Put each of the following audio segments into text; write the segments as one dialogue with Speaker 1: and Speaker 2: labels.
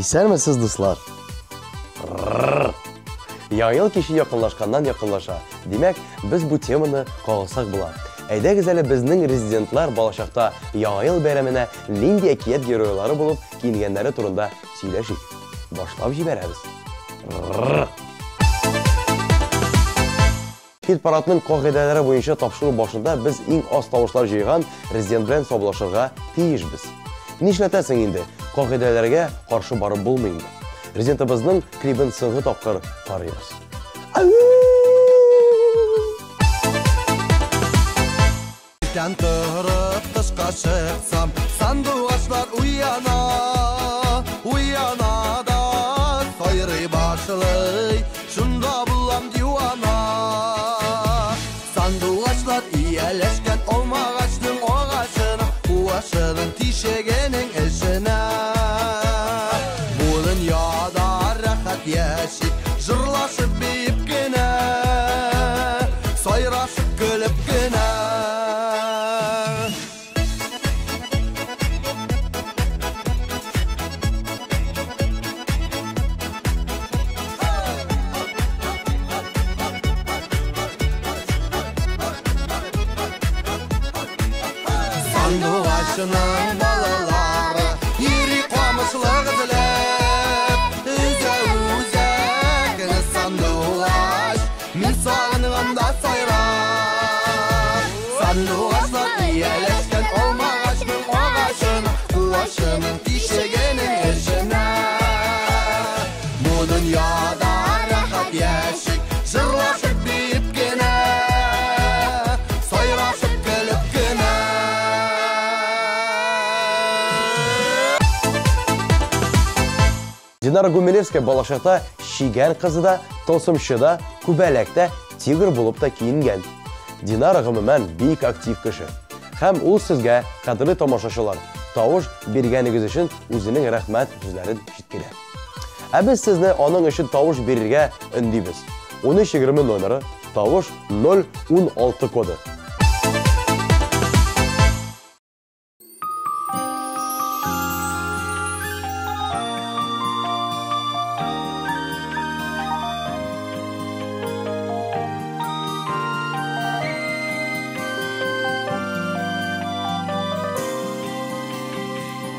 Speaker 1: Исәнмесез, дуслар! Яңа ел киче якынлашканнан якынлаша. Димәк, без бу теманы кагылсак була. Әйдәгез әле безнең резидентлар балачакта Яңа ел бәйрәменә нинди әкият геройлары булып киенгәннәре турында сөйләшик. Башлап җибәрәбез. Хит-парадның кагыйдәләре буенча тапшыру башында без иң аз тавышлар җыйган резидент белән саубуллашырга тиешбез. Нишләтәсең инде, кагыйдәләргә каршы барып булмый инде. Резидентыбызның клибын соңгы тапкыр карыйбыз.
Speaker 2: Иртән торып тышка чыксам, сандугачлар уяна, уяна да сайрый башлый, шунда булам дивана. Сандугачлар ияләшкән алмагачның агачына, куашының тишегенең эченә. Бу дөньяда рәхәт яшик, җырлашып биеп кенә, сайрашып көлеп кенә. Сандугачның балалары йөри камышлык эзләп, өзә үзәкне сандугач, мин сагынганда сайрар. Сандугачлар ияләшкән алмагачның агачына, куашының тишегенең эченә. Бу дөньяда рәхәт яшик, җырлашып биеп кенә, сайрашып көлеп кенә.
Speaker 1: Динара Гумилевская балачакта чигән кызы да, тылсымчы да, күбәләк тә, тигр булып та киенгән. Динара гомумән бик актив кеше. Һәм ул сезгә, кадерле тамашачылар, тавыш биргәнегез өчен үзенең рәхмәт сүзләрен җиткерә. Ә без сезне аның өчен тавыш бирергә өндибез. 1320 номеры, тавыш 016 коды.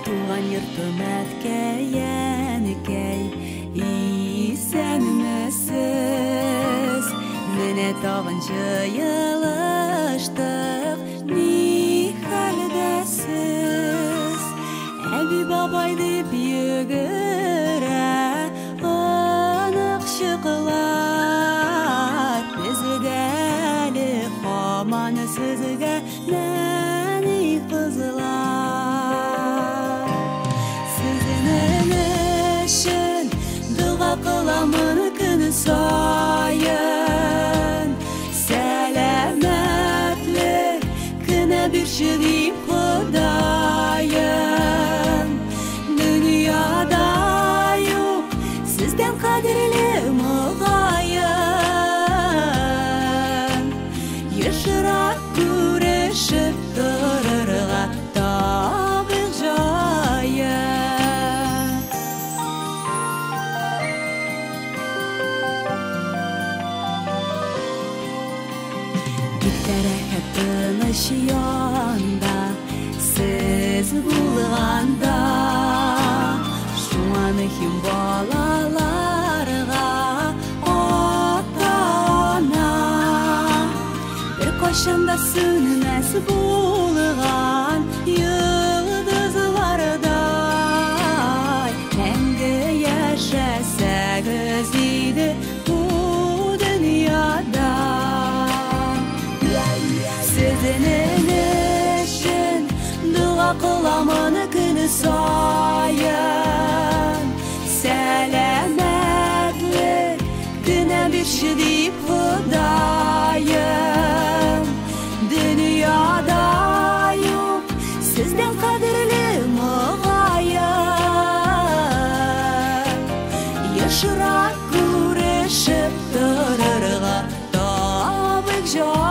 Speaker 3: Туган йортым әткәй, әнкәй, исәнмесез. Менә тагын җыелыштык, ни хәлдәсез? Әби бабай дип йөгерә оныкчыклар. Безгә әле һаман сезгә нәни кызлар. Сезнең өчен дога кыламын көн саен. Сәламәтлек кенә бирче дип Ходаем. Дөньяда юк сездән кадерле мөгаен. Ешрак күрешеп торырга табыйк җаен. Бик тә рәхәт тыныч янда сез булганда. Шуңа мөһим балаларга ата-ана. Беркайчан да сүнмәс булган йолдызлардай. Мәңге яшәсәгез иде бу дөньяда. Сезнең өчен дога кыламын көн саен. Сәламәтлек кенә бирче дип Ходаем. Дөньяда юк сездән кадерле мөгаен. Ешрак күрешеп торырга табыйк җаен.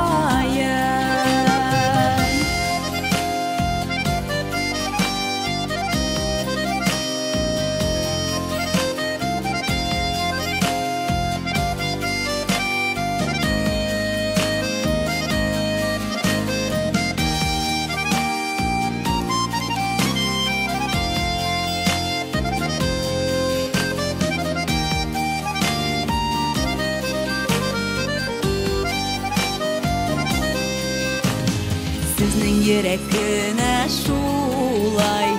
Speaker 3: Сезнең йөрәк кенә шулай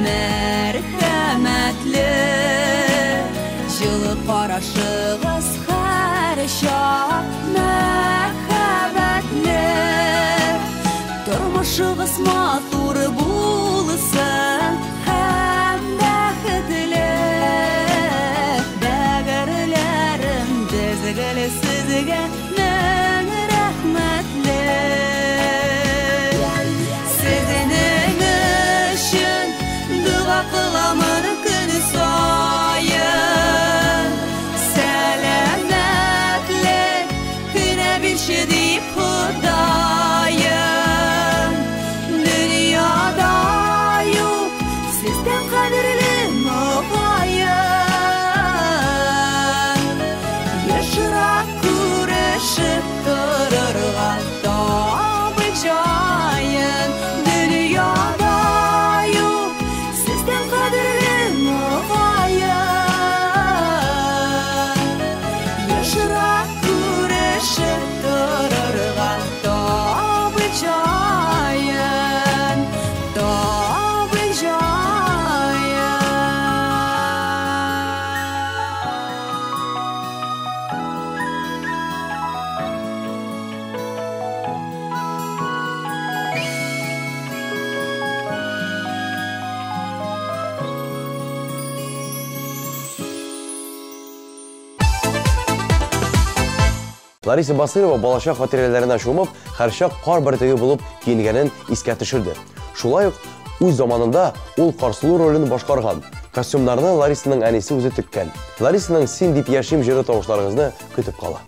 Speaker 3: мәрхәмәтле. Җылы карашыгыз һәрчак мәхәббәтле. Тормышыгыз матур булсын һәм бәхетле. Бәгырьләрем без гел сезгә мең рәхмәтле. Сезнең өчен дога кыламын көн саен. Сәламәтлек кенә бирче дип Ходаем. Дөньяда юк сездән кадерле мөгаен. Ешрак күрешеп торырга табыйк җаен. Дөньяда юк сездән кадерле мөгаен. Ешрак күрешеп торырга табыйк җаен, табыйк җаен.
Speaker 1: Лариса Басырова балачак хатирәләренә чумып, һәрчак кар бөртеге булып киенгәнен искә төшерде. Шулай ук үз заманында ул Карсылу ролен башкарган. Костюмнарны Ларисаның әнисе үзе теккән. Ларисаның «Син дип яшим» җыры тавышларыгызны көтеп кала.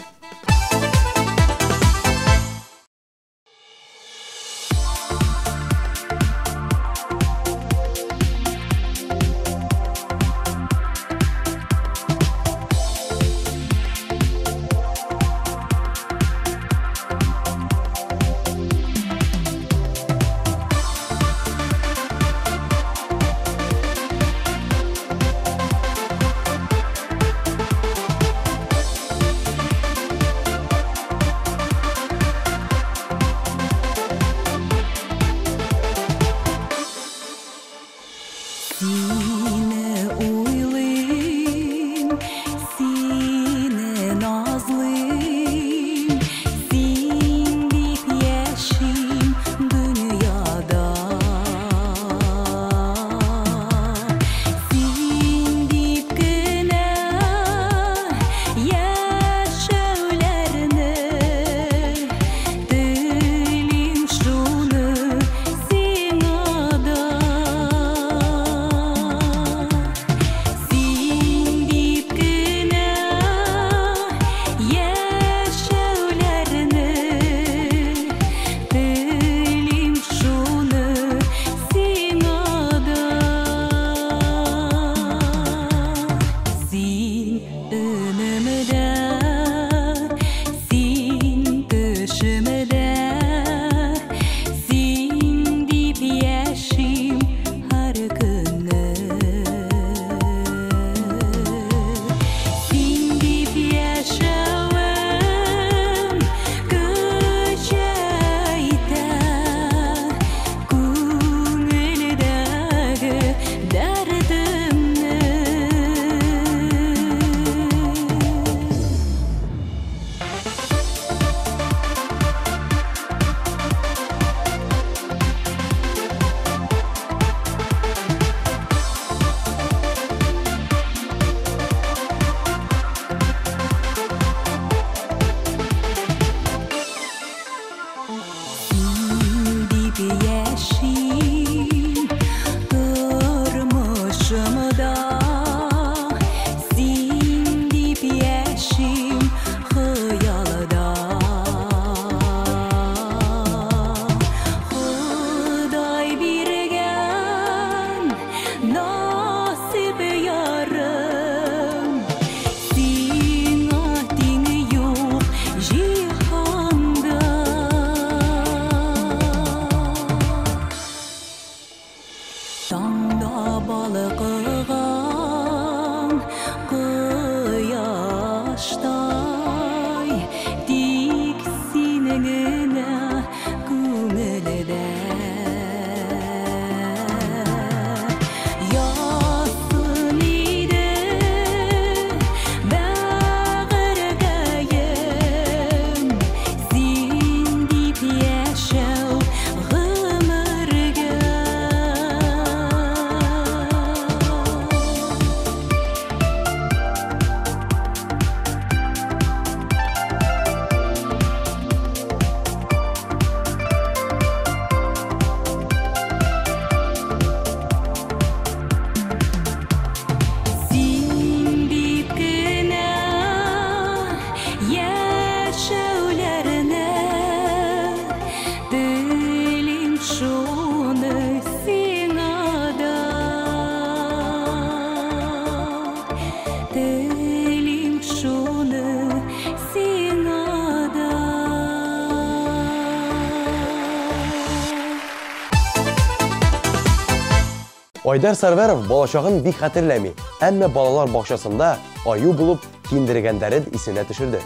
Speaker 1: Айдар Сәрвәров балачагын бик хәтерләми, әмма балалар бакчасында аю булып киендергәннәрен исенә төшерде.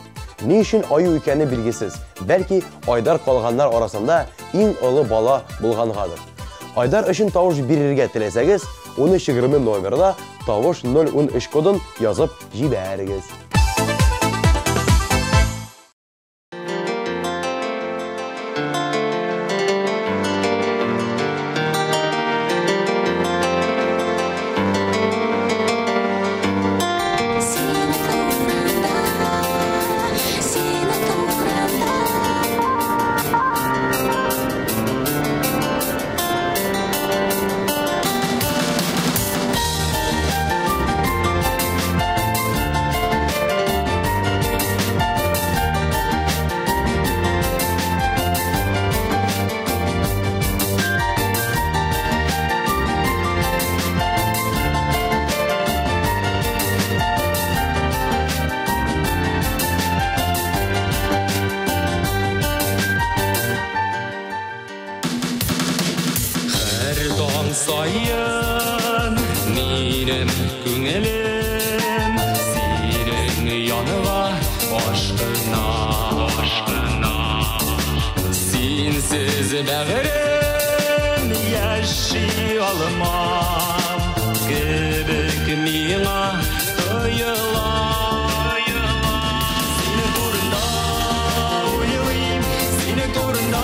Speaker 1: Ни өчен аю икәне билгесез, бәлки Айдар калганнар арасында иң олы бала булгангадыр. Айдар өчен тавыш бирергә теләсәгез, 1320 номерына тавыш 013 кодын язып җибәрегез.
Speaker 4: Сайын минем күңелем синең яныңа ашкына, ашкына. Синсез бәгырем яши алмам кебек миңа тоела. Синең турында уйлыйм, синең турында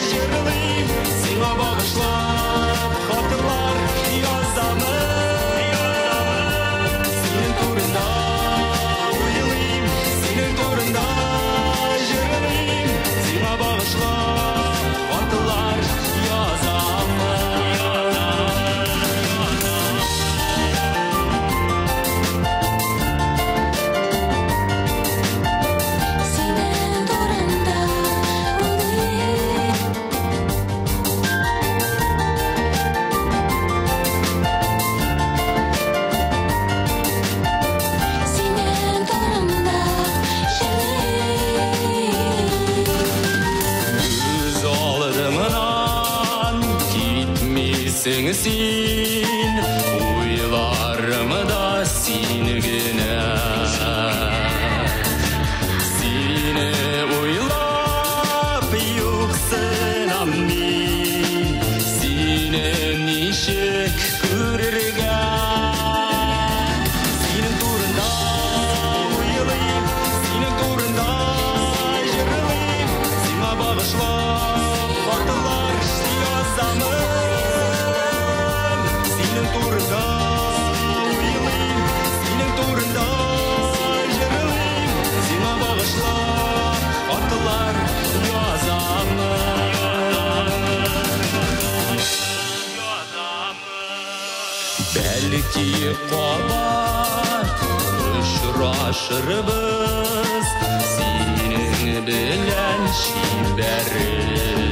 Speaker 4: җырлыйм, сиңа багышлап хатлар язамын. Синең турында уйлыйм, синең турында җырлыйм, сиңа багышлап хатлар язамын.
Speaker 5: Синең турында уйлыйм. Синең турында җырлыйм.
Speaker 4: Күз алдымнан китмисең син, уйларымда син генә. Сине уйлап юксынам мин, сине ничек күрергә? Синең турында уйлыйм, синең турында җырлыйм, сиңа багышлап хатлар язамын. Синең турында уйлыйм, синең турында җырлыйм, сиңа багышлап хатлар язамын. Бәлки кабат очрашырбыз синең белән чибәрем.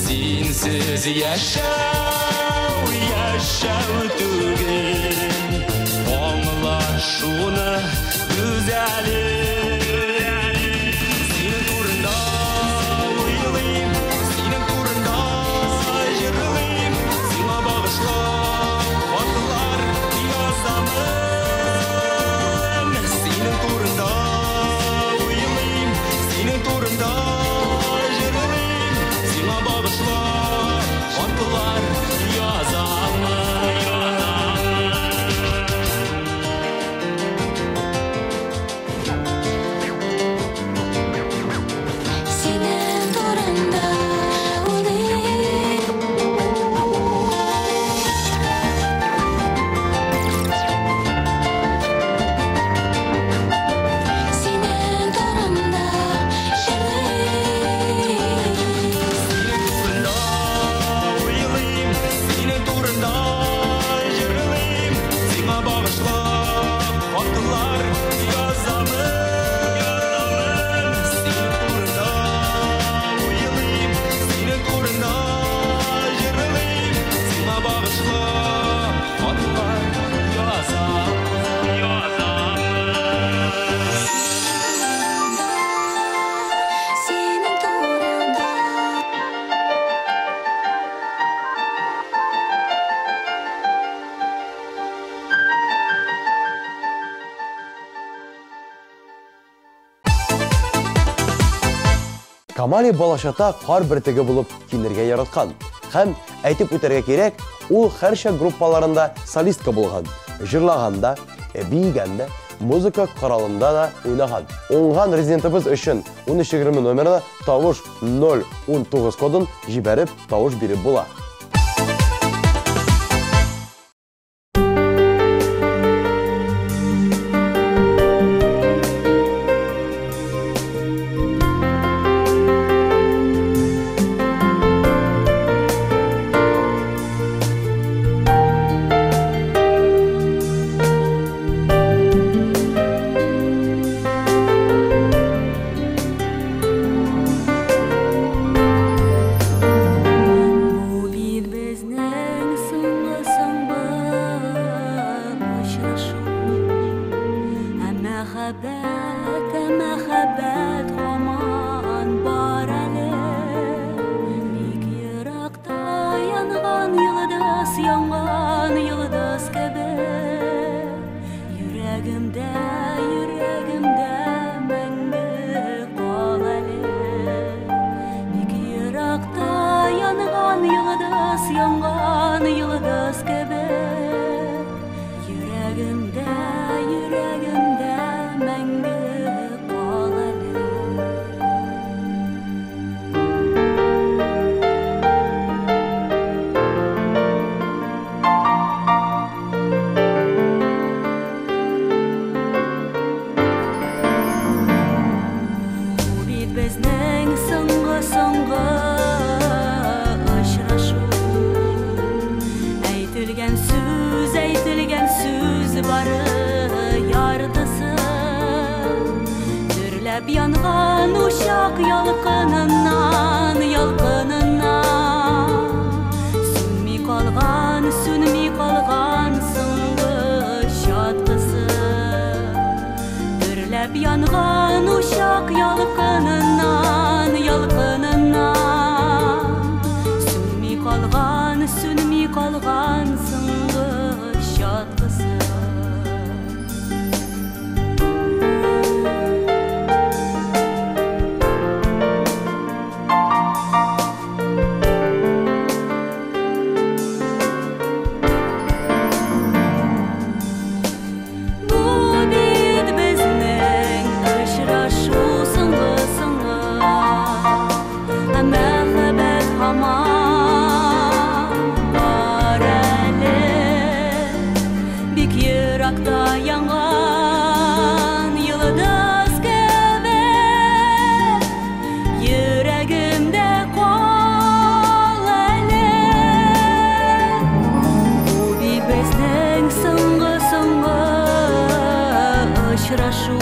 Speaker 4: Синсез яшәү, яшәү түгел, аңла шуны, гүзәлем. Синең турында уйлыйм, синең турында җырлыйм, сиңа багышлап хатлар язамын. Синең турында уйлыйм, синең турында җырлыйм, сиңа багышлап хатлар язамын.
Speaker 1: Камали балачакта кар бөртеге булып киенергә яраткан. Һәм, әйтеп үтәргә кирәк, ул һәрчак группаларында солистка булган, җырлаган да, биегән дә, музыка коралында да уйнаган. Уңган резидентыбыз өчен 1320 номерына тавыш 019 кодын җибәреп, тавыш биреп була.
Speaker 5: Бу бит безнең соңгы соңгы очрашу. Ә мәхәббәт, ә мәхәббәт һаман бар әле. Бик еракта янган йолдыз, янган йолдыз кебек. Йөрәгемдә, йөрәгемдә мәңге кал әле. Бик еракта янган йолдыз, янган йолдыз кебек. Йөрәгемдә, йөрәгемдә мәңге кал әле. Бу бит безнең соңгы соңгы очрашу. Әйтелгән сүз, әйтелгән сүз бары яртысы. Дөрләп янган учак ялкыныннан, ялкыныннан. Сүнми калган, сүнми калган соңгы чаткысы. Дөрләп янган учак ялкыныннан, ялкыныннан. Сүнми калган, сүнми калган соңгы чаткысы. Бу бит безнең очрашу соңгы соңгы. Ә мәхәббәт һаман бар әле. Бик еракта янган йолдыз кебек. Йөрәгемдә кал әле. Бу бит безнең соңгы соңгы очрашу.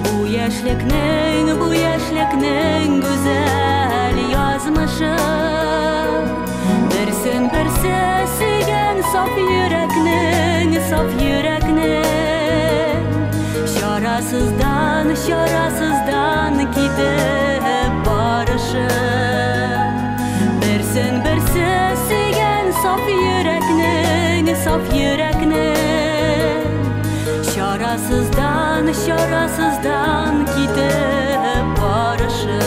Speaker 5: Бу яшьлекнең, бу яшьлекнең гүзәл язмышы. Берсен берсе сөйгән саф йөрәкнең, саф йөрәкнең. Чарасыздан, чарасыздан китеп барышы. Берсен берсе сөйгән саф йөрәкнең, саф йөрәкнең. Чарасыздан, чарасыздан китеп барышы.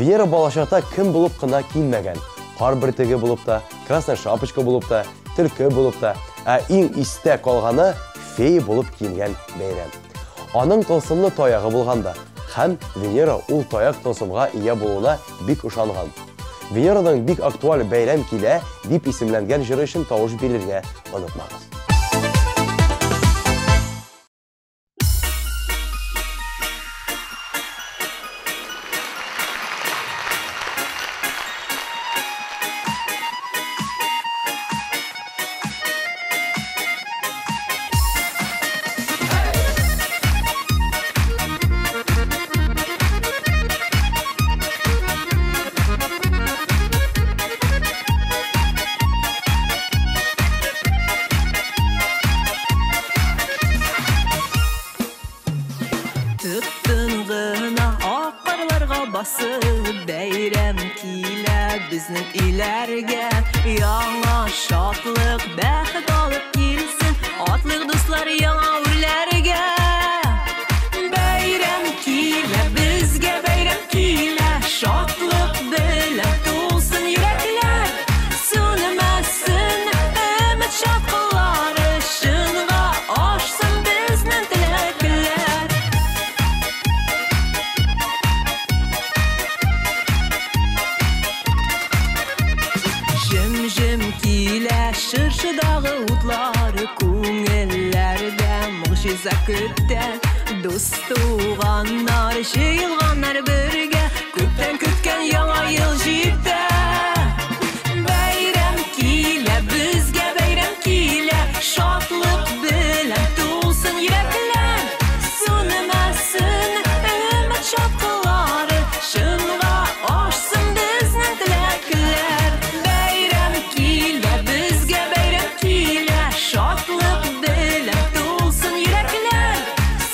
Speaker 1: Венера балачакта кем булып кына киенмәгән. Кар бөртеге булып та, Красная Шапочка булып та, төлке булып та, ә иң истә калганы фея булып киенгән бәйрәм. Аның тылсымлы таягы булган да, һәм Венера ул таяк тылсымга ия булуына бик ышанган. Венераның бик актуаль бәйрәм килә дип исемләнгән җыры өчен тавыш бирергә онытмагыз.
Speaker 3: Төптөн гына ак карларга басып, бәйрәм килә безнең өйләргә. Яңа шатлык, бәхет алып килсен, атлык дуслар яңа үрләргә. Бәйрәм килә, безгә бәйрәм килә, шатлык белән тулсын йөрәкләр. Сүнмәсен өмет чаткылары, чынга ашсын безнең теләкләр. Җем-җем килә чыршыдагы утлар, күңелләрдә могҗиза көтә. Дус туганнар җыелганнар бергә, күптән көткән яңа ел җитә. Бәйрәм килә, безгә бәйрәм килә, шатлык белән тулсын йөрәкләр. Сүнмәсен өмет чаткылары, чынга ашсын безнең теләкләр. Бәйрәм килә, безгә бәйрәм килә, шатлык белән тулсын йөрәкләр.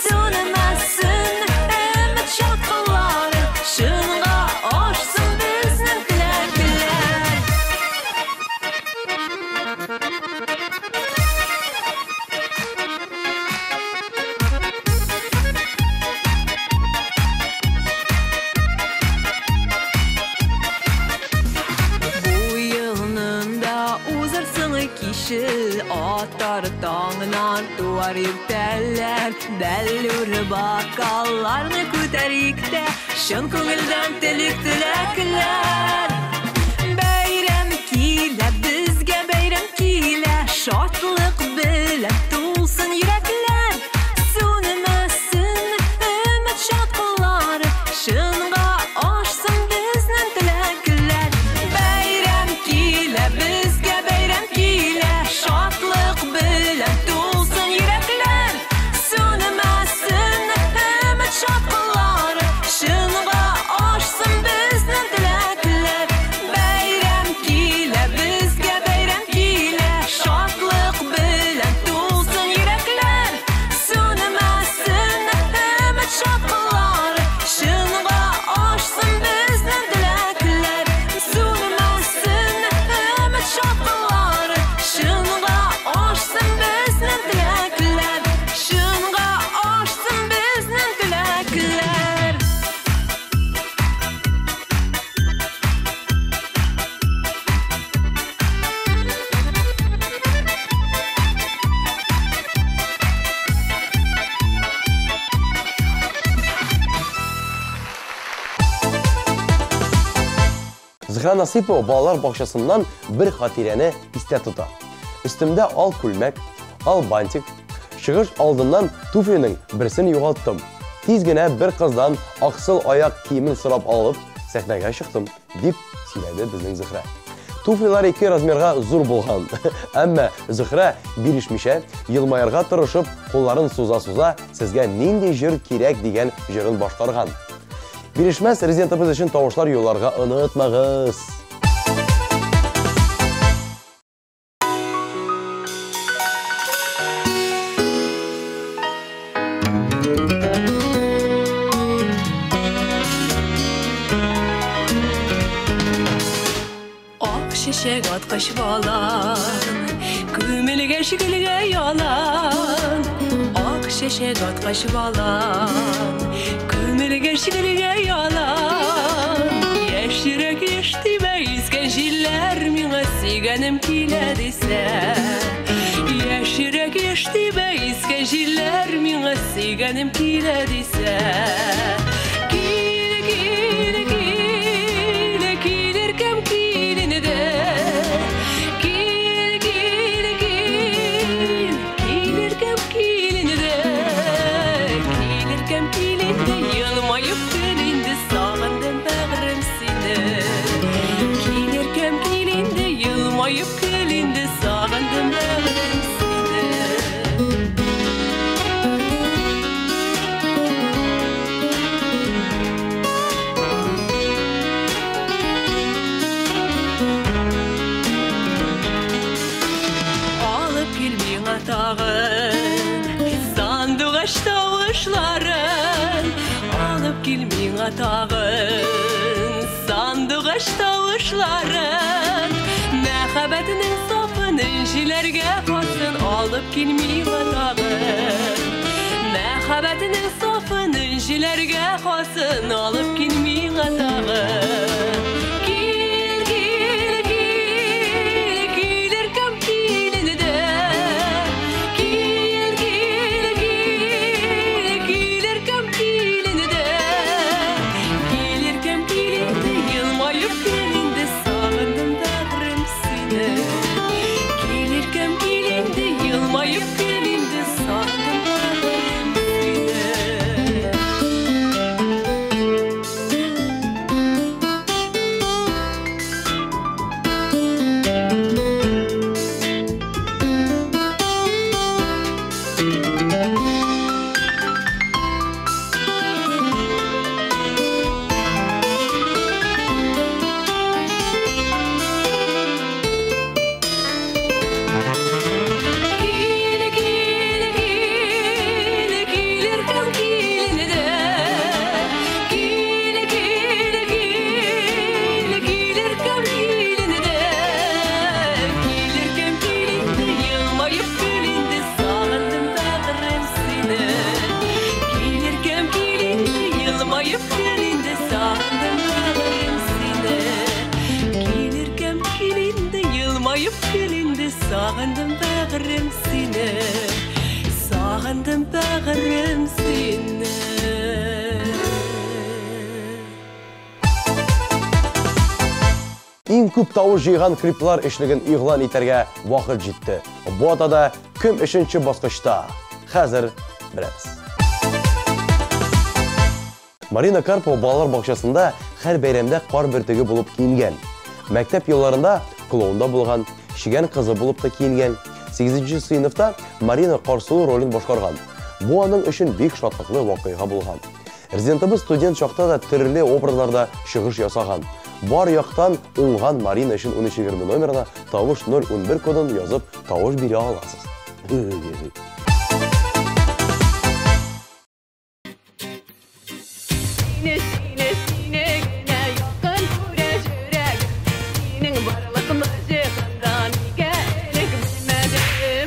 Speaker 3: Сүнмәсен өмет чаткылары, чынга ашсын безнең теләкләр. Бу елның да узарсың киче, атар таңнан туар иртәләр. Бәллүр бокалларны күтәрик тә, чын күңелдән телик теләкләр. Бәйрәм килә, безгә бәйрәм килә, шатлык белән тулсын йөрәкләр. Сүнмәсен өмет чаткылары, чынга ашсын безнең теләкләр. Бәйрәм килә, безгә бәйрәм килә, шатлык белән тулсын йөрәкләр. Сүнмәсен өмет чаткылары, чынга ашсын безнең теләкләр. Бәйрәм килә, безгә бәйрәм килә, шатлык белән тулсын йөрәкләр. Сүнмәсен өмет чаткылары, чынга ашсын безнең теләкләр. Сүнмәсен өмет чаткылары, чынга ашсын безнең теләкләр. Чынга ашсын безнең теләкләр.
Speaker 1: Зөһрә Насыйпова балалар бакчасыннан бер хатирәне истә тота. Өстемдә ал күлмәк, ал бантик. Чыгыш алдыннан туфлиның берсен югалттым. Тиз генә бер кыздан аксыл аяк киемен сорап алып, сәхнәгә чыктым, дип сөйләде безнең Зөһрә. Туфлилар ике размерга зур булган. Әмма Зөһрә бирешмичә, елмаерга тырышып, кулларын суза-суза, сезгә нинди җыр кирәк дигән җырын башкарган. Бирешмәс резидентыбыз өчен тавышлар юлларга онытмагыз.
Speaker 5: Ак чәчәк аткач балан, күмелгәч гөлгә ялан. Ак чәчәк аткач балан, күмелгәч гөлгә ялан. Яшь йөрәк яшь тибә, искән җилләр миңа сөйгәнем килә дисә. Яшь йөрәк яшь тибә, искән җилләр миңа сөйгәнем килә дисә. Кил, кил, кил, килер кем киленде. Кил, кил, кил, килер кем киленде. Килер кем киленде, елмаеп көл инде, сагындым бәгърем сине. Килер кем киленде, елмаеп көл инде, сагындым бәгърем сине. Алып кил миңа тагын сандугач тавышларын.
Speaker 3: кил миңа тагын сандугач тавышларын. Мәхәббәтнең сафын энҗиләргә хасын алып кил миңа тагын. Мәхәббәтнең сафын энҗиләргә хасын алып кил миңа тагын. Кил, кил, кил, килер кем киленде. Кил, кил, кил, килер кем киленде. Килер кем киленде, елмаеп килинде, сагындым бәгърем сине. Килер кем киленде, елмаеп килинде, сагындым бәгърем сине. Кил, кил, кил, килер кем киленде. Кил, кил, кил, килер кем киленде. Килер кем киленде, елмаеп киленде, сагындым бәгърем сине. Килер кем киленде, елмаеп киленде, сагындым бәгърем сине. Килер кем киленде, елмаеп киленде, сагындым бәгърем сине. Сагындым бәгърем сине.
Speaker 1: Иң күп тавыш җыйган клиплар эшлеген игълан итәргә вакыт җитте. Бу атада кем өченче баскычта? Хәзер беләбез. Марина Карпова балалар бакчасында һәр бәйрәмдә кар бөртеге булып киенгән. Мәктәп елларында клоунда булган, чегән кызы булып та киенгән. 8 сыйныфта Марина Карсылу ролен башкарган. Бу аның өчен бик шатлыклы вакыйга булган. Резидентыбыз студент чакта да төрле образларда чыгыш ясаган. Бар яктан уңган Марина өчен 1320 номерына тавыш 011 кодын язып тавыш бирә аласыз.
Speaker 3: Сине, сине, сине генә якын күрә йөрәгем. Синең барлыкны җиһанда нигә элек белмәдем.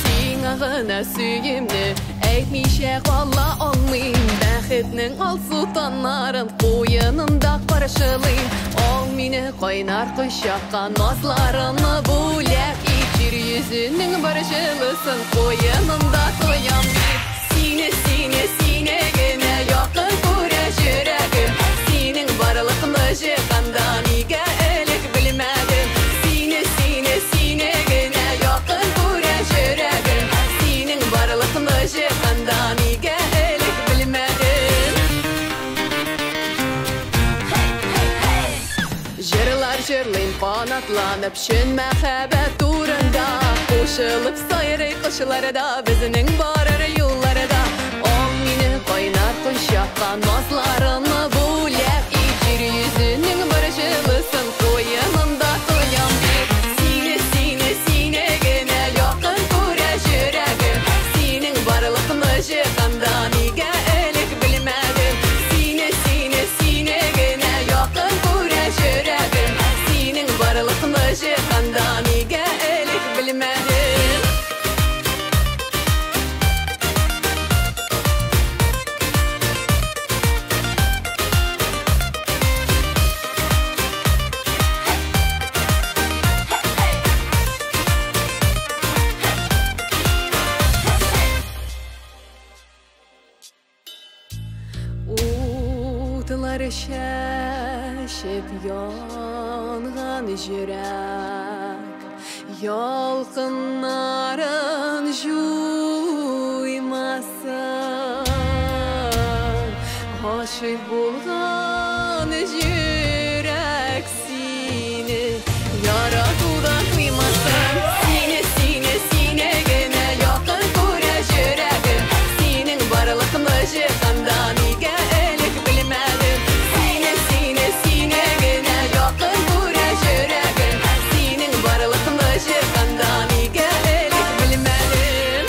Speaker 3: Сиңа гына сөемне әйтмичә кала алмыйм. Бәхетнең алсу таңнарын куенымда каршылыйм. Ал мине кайнар кочакка, назларыңны бүләк ит. Җир йөзенең бар җылысын куенымда тоям бит. Сине, сине, сине генә якын күрә йөрәгем. Синең барлыкны җиһанда нигә элек белмәдем. Сине, сине, сине генә якын күрә йөрәгем. Синең барлыкны җиһанда нигә элек белмәдем. Җырлар җырлыйм канатланып чын мәхәббәт турында. Кушылып сайрый кошлар да безнең барыр юлларда. Ал мине кайнар кочакка, назларыңны бүләк ит. Җир йөзенең бар җылысын куенымда тоям бит. Сине, сине, сине генә якын күрә йөрәгем. Синең барлыкны җиһанда нигә элек белмәдем. Сине, сине, сине генә якын күрә йөрәгем. Синең барлыкны җиһанда нигә элек белмәдем. Утлар шәшеп янган йөрәк ялкыннарын җуймасын. Гашыйк булган йөрәк сине яратудан туймасын. Сине, сине, сине генә якын күрә йөрәгем. Синең барлыкны җиһанда нигә элек белмәдем. Сине, сине, сине генә якын күрә йөрәгем. Синең барлыкны җиһанда нигә элек белмәдем.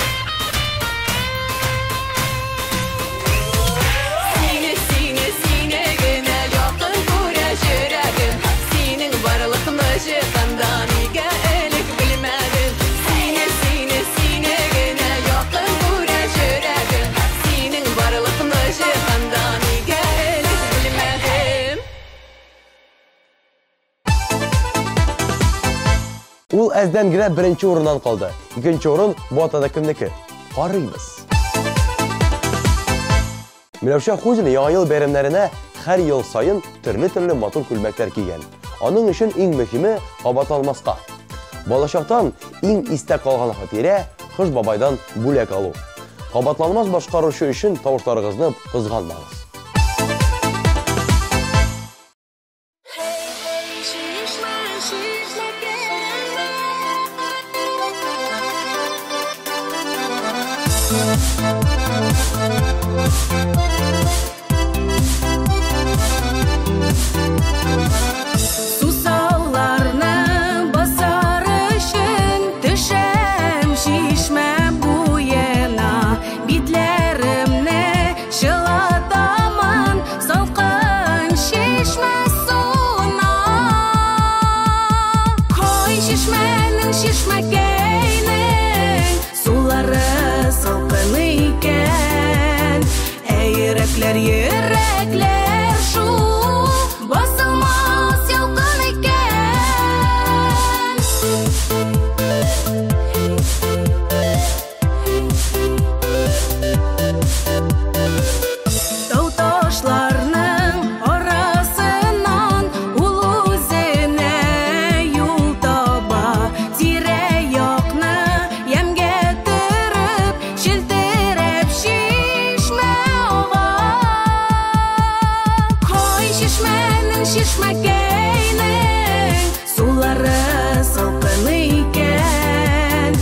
Speaker 3: Сине, сине, сине генә якын күрә йөрәгем. Синең барлыкны җиһанда нигә элек белмәдем. Сине, сине, сине генә якын күрә йөрәгем. Синең барлыкны җиһанда нигә элек белмәдем.
Speaker 1: Ул әздән генә беренче урыннан калды. Икенче урын бу атада кемнеке? Карыйбыз. Миләүшә Хузина Яңа ел бәйрәмнәренә һәр ел саен төрле-төрле матур күлмәкләр кигән. Аның өчен иң мөһиме кабатланмаска. Балачактан иң истә калган хатирә Кыш бабайдан бүләк алу. Кабатланмас башкаручы өчен тавышларыгызны кызганмагыз.
Speaker 5: Сусауларны басар өчен төшәм чишмә буена, битләремне чылатамын салкын чишмә суына. Кой чишмәнең, чишмәкәйнең сулары салкын икән. Ә йөрәкләр, йөрәкләр шул басылмас ялкын икән. Тау ташларның арасыннан ул үзенә юл таба, тирә-якны ямьгә төреп, челтерәп чишмә ага. Кой чишмәнең, чишмәкәйнең сулары салкын икән.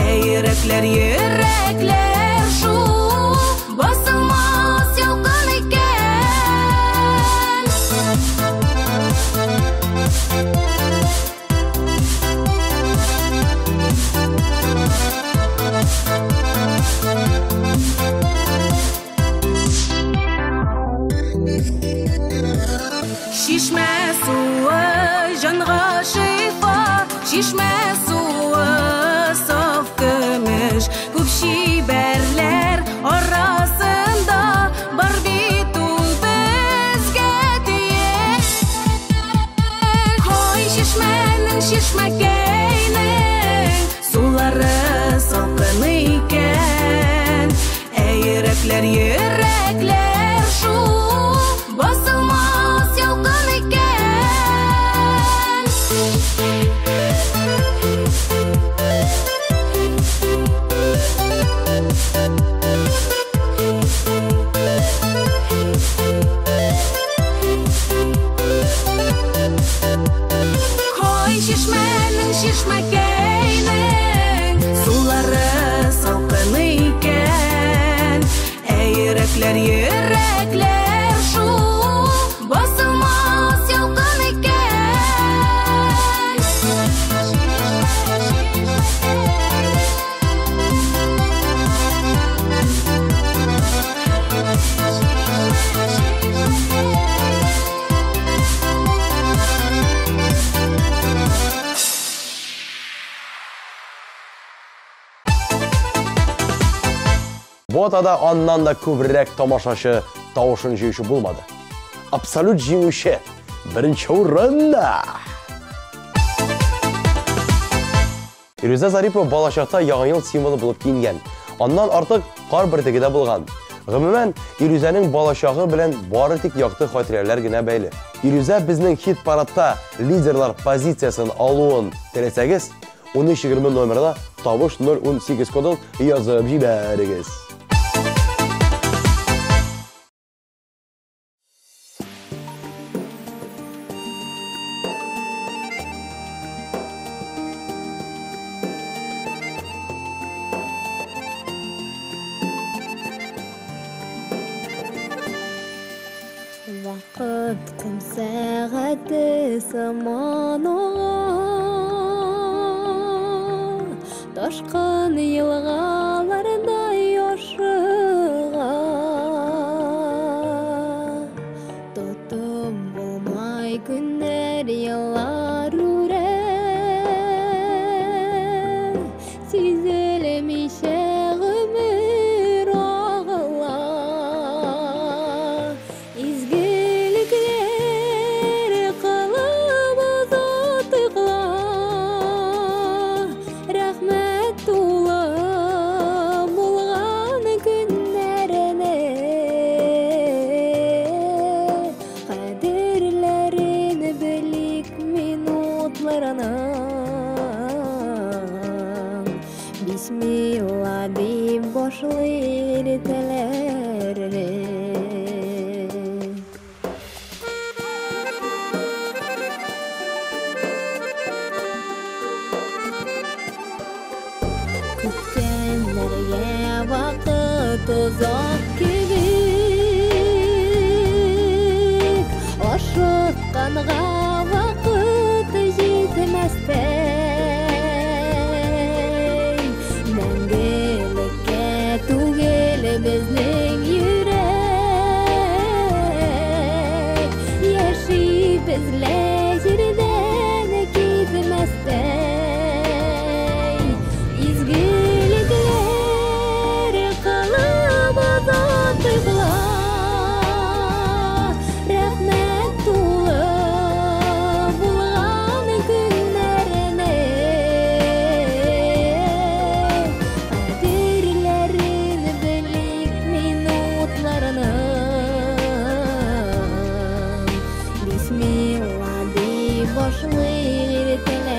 Speaker 5: Ә йөрәкләр, йөрәкләр шул басылмас ялкын икән. Чишмә суы җанга шифа, чишмә суы саф көмеш. Күп чибәрләр арасында бар бит ул безгә тиеш. Кой чишмәнең, чишмәкәйнең сулары салкын икән. Ә йөрәкләр, йөрәкләр шул басылмас ялкын икән. Кой чишмәнең, чишмәкәйнең сулары салкын икән. Ә йөрәкләр, йөрәкләр шул басылмас ялкын икән.
Speaker 1: Бу атада аннан да күбрәк тамашачы тавышын җыючы булмады. Абсолют җиңүче беренче урында. Ирүзә Зарипова балачакта Яңа ел символы булып киенгән. Аннан артык кар бөртеге дә булган. Гомумән, Ирүзәнең балачагы белән бары тик якты хатирәләр генә бәйле. Ирүзә безнең хит-парадта лидерлар позициясен алуын теләсәгез, 1320 номерына тавыш 018 кодын язып җибәрегез.
Speaker 6: Вакыт ком сәгате сыман ага, ташкын елгалардай ашыга. Тотып булмай көннәр, еллар үрә, сизелмичә гомер агыла. Изгелекләр кылып озатыйкла, рәхмәт тулы булган көннәрне, кадерләрен белик минутларының. Бисмилла дип башлый иртәләрне. Көткәннәргә вакыт озак кебек, ашыкканга вакыт җитмәстәй. Мәңгелеккә түгел безнең йөрәк, яшибез лә җирдән китмәстәй. Изгелекләр кылып озатыйкла, рәхмәт тулы булган көннәрне, кадерләрен белик минутларының. Бисмилла дип башлый иртәләрне.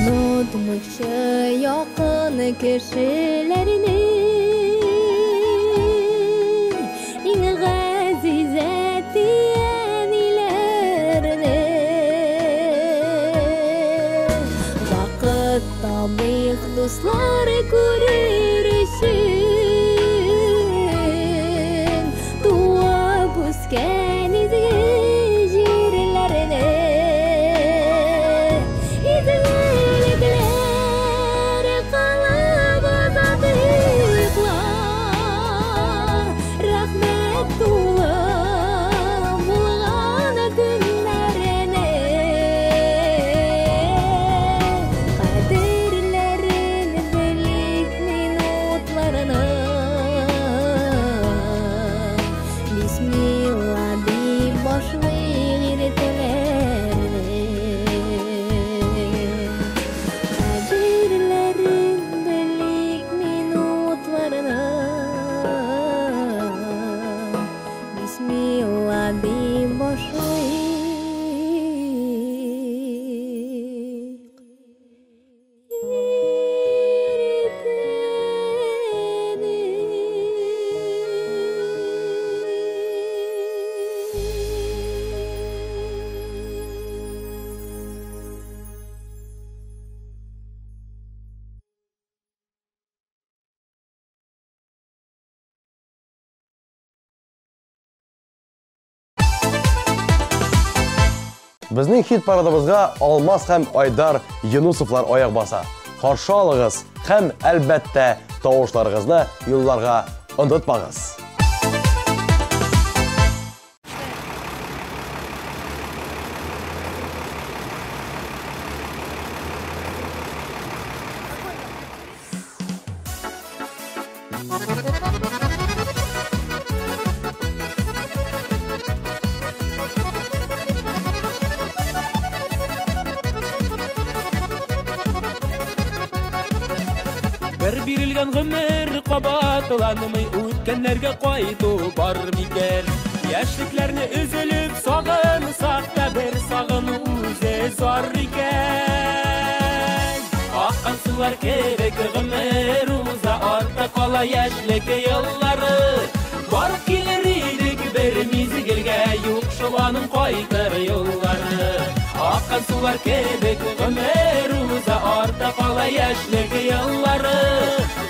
Speaker 6: Онытмыйча якын кешеләрне, иң газиз әти-әниләрне. Вакыт табыйк дуслар күрер өчен, туып үскән изге җирләрне. Изгелекләр кылып озатыйкла, рәхмәт тулы булган көннәрне, кадерләрен белик минутларының. Бисмилла дип башлый иртәләрне. Кадерләрен белик минутларының. Бисмилла дип башлыйк иртәне.
Speaker 1: Безнең хит парадыбызга Алмаз һәм Айдар Юнусовлар аяк баса. Каршы алыгыз һәм, әлбәттә, тавышларыгызны юлларга онытмагыз.
Speaker 4: Бер бирелгән гомер кабатланмый, үткәннәргә кайту бар микән? Яшьлекләрне өзелеп сагынсак та, бер сагыну үзе зар икән. Аккан сулар кебек гомер уза, артта кала яшьлек еллары. Барып килер идек бер мизгелгә, юк шул аның кайтыр юллары. Аккан сулар кебек гомер уза, артта кала яшьлек еллары.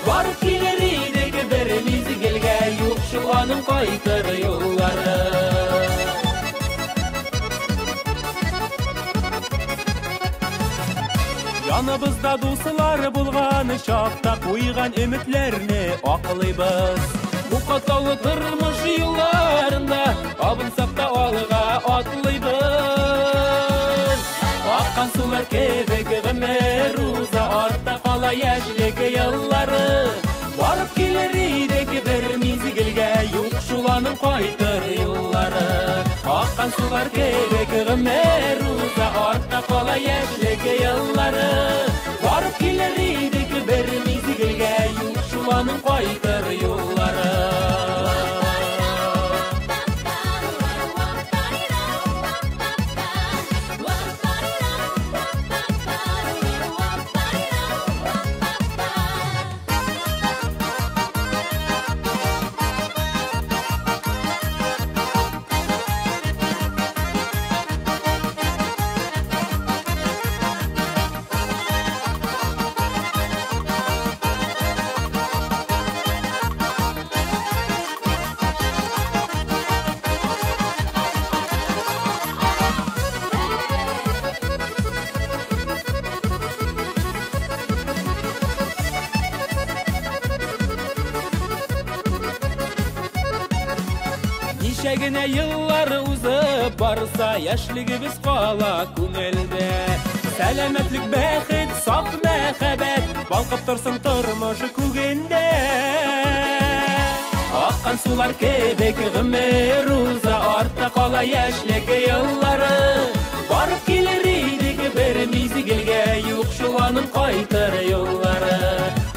Speaker 4: Барып килер идек бер мизгелгә, юк шул аның кайтыр юллары. Яныбызда дуслар булган чакта куйган өметләрне аклыйбыз. Бу катлаулы тормыш юлларында абынсак та алга атлыйбыз. Аккан сулар кебек гомер уза, артта кала яшьлек еллары. Барып килер идек бер мизгелгә, юк шул аның кайтыр юллары. Аккан сулар кебек гомер уза, артта кала яшьлек еллары. Барып килер идек бер мизгелгә, юк шул аның кайтыр юллары. Ничә генә еллар узып барса, яшьлегебез кала күңелдә. Сәламәтлек, бәхет, саф мәхәббәт балкып торсын тормыш күгендә. Аккан сулар кебек гомер уза, артта кала яшьлек еллары. Барып килер идек бер мизгелгә, юк шул аның кайтыр юллары.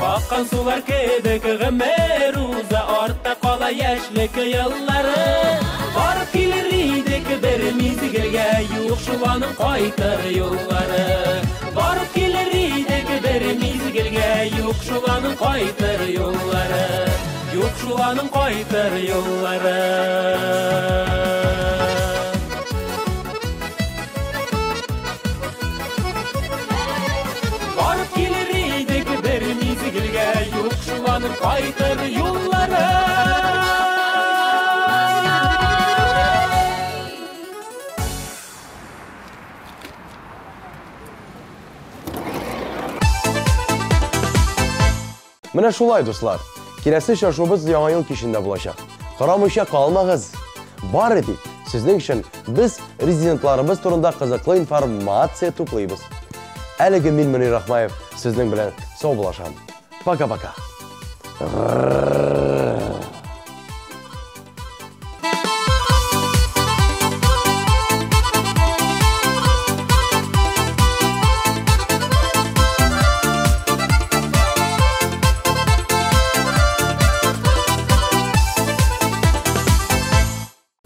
Speaker 4: Аккан сулар кебек гомер уза, артта кала яшьлек еллары. Барып килер идек бер мизгелгә, юк шул аның кайтыр юллары. Барып килер идек бер мизгелгә, юк шул аның кайтыр юллары. Юк шул аның кайтыр юллары. Барып килер идек бер мизгелгә, юк шул аның кайтыр юллары.
Speaker 1: Менә шулай, дуслар. Киләсе очрашуыбыз Яңа ел кичендә булачак. Карамыйча калмагыз. Бары тик сезнең өчен без резидентларыбыз турында кызыклы информация туплыйбыз. Әлеге мин Мөнир Рахмаев сезнең белән саубуллашам. Пока-пока.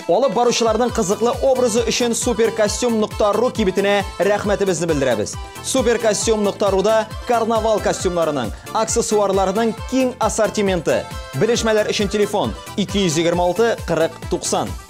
Speaker 7: Алып баручыларның кызыклы образы өчен суперкостюм.ру кибетенә рәхмәтебезне белдерәбез. Суперкостюм.руда карнавал костюмнарының, аксессуарларының киң ассортименты. Белешмәләр өчен телефон 226 40 90.